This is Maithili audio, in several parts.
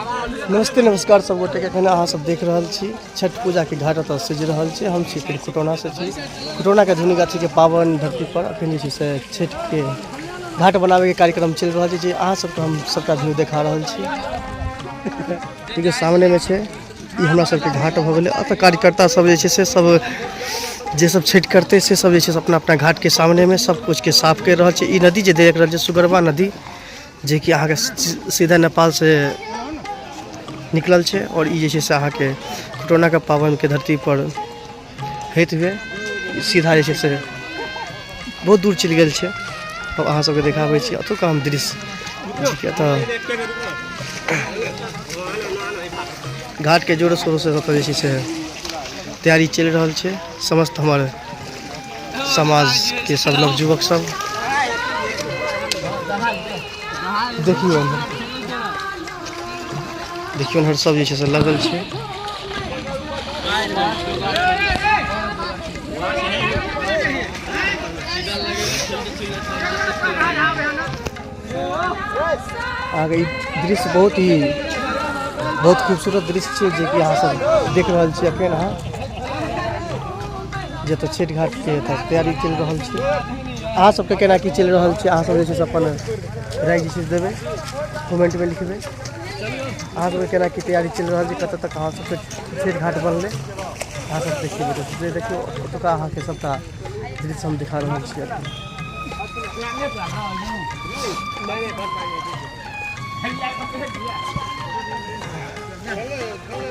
नमस्ते नमस्कार सब गोटे के। एखन अहाँ सब देख रहल छी छठ पूजा के घाट एतऽ सजि रहल छै। हम छी एखन खुटौना से छी, खुटौना के धुनी गाछी के पावन धरती पर एखन जे छै से छठ के घाट बनाबे के कार्यक्रम चलि रहल छै, जे अहाँ सबके हम सबटा व्यू देखा रहल छी। देखियौ सामने में छै ई हमरा सबके घाट भऽ गेलै। एतऽ कार्यकर्ता सब जे छै से सब जे सब छठि करतै से सब जे छै से अपना अपना घाट के सामने में सब कुछ के साफ करि रहल छै। ई नदी जे देख रहल छै सुगरवा नदी, जे कि अहाँके सीधा नेपालसँ निकलल छै और ई जे छै से अहाँके खुटौनाके पाबनिके धरतीपर होइत हुए सीधा जे छै से बहुत दूर चलि गेल छै। अब अहाँ सबके देखाबै छी एतुका हम दृश्य, जेकि एतऽ घाटके जोरो शोरोसँ एतऽ जे छै से तैयारी चलि रहल छै। समस्त हमर समाजके सब नवयुवक सब देखियौ, देखियौ उम्हर सब जे छै से लगल छै। अहाँके ई दृश्य बहुत ही बहुत खूबसूरत दृश्य छै, जेकि अहाँ सब देख रहल छी अखन अहाँ जतऽ छठि घाटके एतऽ तैयारी चलि रहल छै। अहाँ सबके केना की चलि रहल छै, अहाँ सब जे छै से अपन राय जे छै से देबै, कमेंटमे लिखबै। अहाँ सबके केना की तैयारी चलि रहल छै, कतऽ तक अहाँ सबके छठि घाट बनलै, अहाँ सब देखियौ। देखियौ ओतुका अहाँके सबटा दृश्य हम दिखा रहल छी अखन।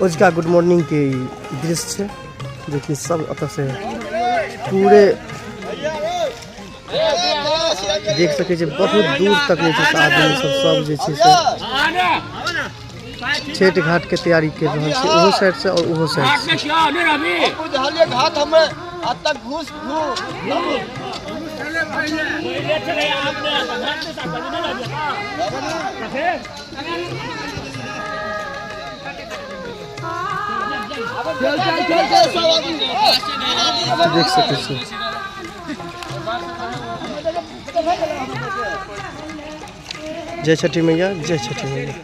ओजका गुड मॉर्निंग के ई दृश्य छै, जेकि सब एतऽ से पूरे देख सकै छै। बहुत दूर तक जे छै से आदमी सब सब जे छै से छठि घाट के तैयारी कर रहल छै, ओहो साइड से और ओहो साइड से। घाट हमें अब तक घुस घुस देख सकै छी। जय छठी मैया, जय छठी मैया।